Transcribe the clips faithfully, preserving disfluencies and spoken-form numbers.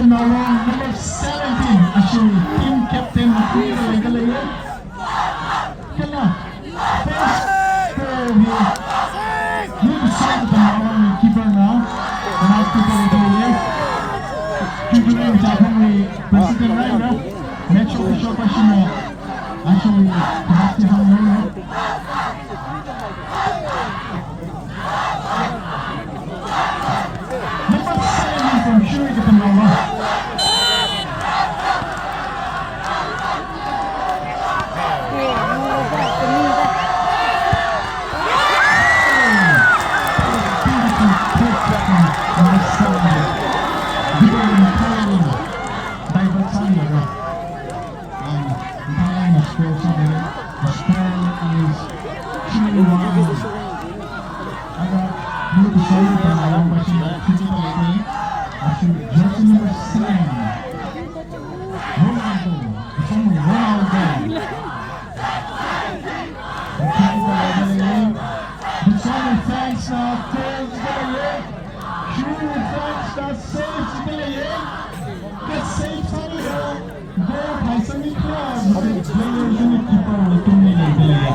Number seventeen, ashi team captain na khuida leida leiya. Kala, first goal hi New South Wales keeper na, na keeper na leiya. Chungchung Chapangwui president na, match official pa shina, ashi, hati hang na. Number seven from Shirui Katamnaowa. Number seven. Divert sālaga. Um, Mathālāk eina score sāda lei. The score is three one. Ara, New South Wales Katamnaowa pa shina khuida leida leiya. Ashi jersey number seven, Ronaldo. It's only Ronaldo. Khuida leida leiya. It's only fans na goal sāda leiya. Shirui fans na save sāda leiya. Ka save sāda leiya. Goal phaisangmi khala, players ni keeper wui tungli leida leiya.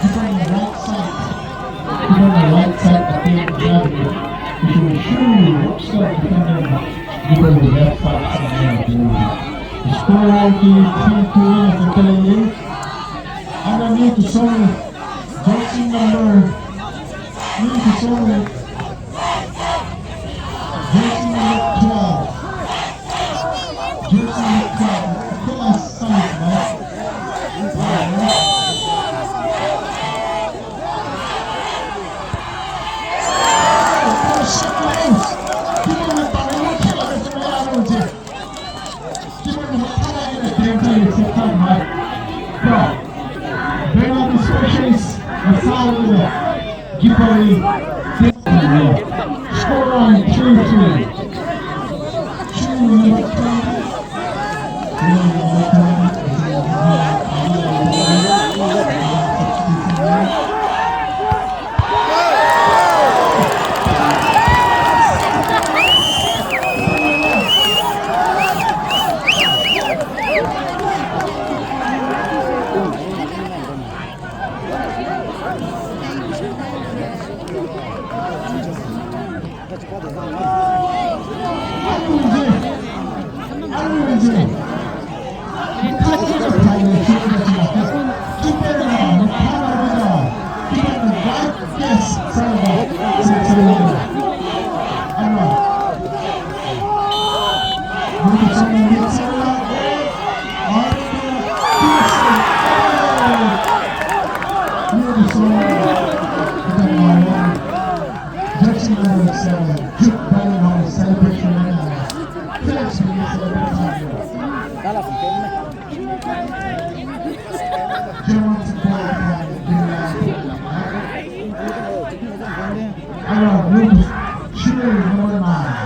Keep on the right side. Keep on the right side, attack gravity. If you shoot, stop defending. Keep on the left side, somewhere. Score ki three two na Sotkalangli. Ana New Tusong, jersey number, New Tusong, jersey number twelve. Jersey number twelve. Kula size, right? Score line three three. Jackson Moses, uh, Duke Biden Hall celebration. Felix, we celebrate you. German football, uh, German football. Ara, Shuri number nine.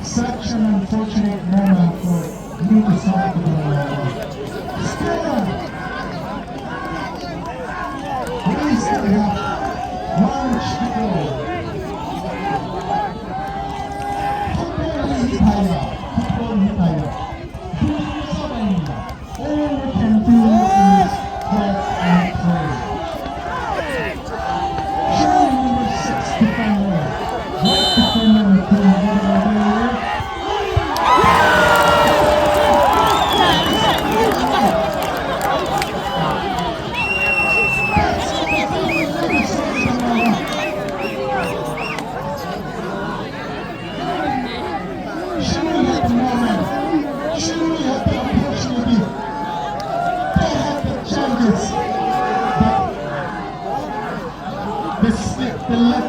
Such an unfortunate moment for you to celebrate. Still, we still have one match to go. Football hi phāya, football hi phāya. Football hi phāya. All we can do is hope and pray. Jersey number six, defender. Right defender, number one. Shuri had the moment. Shuri had the opportunity. They had the chances. But they slipped, they let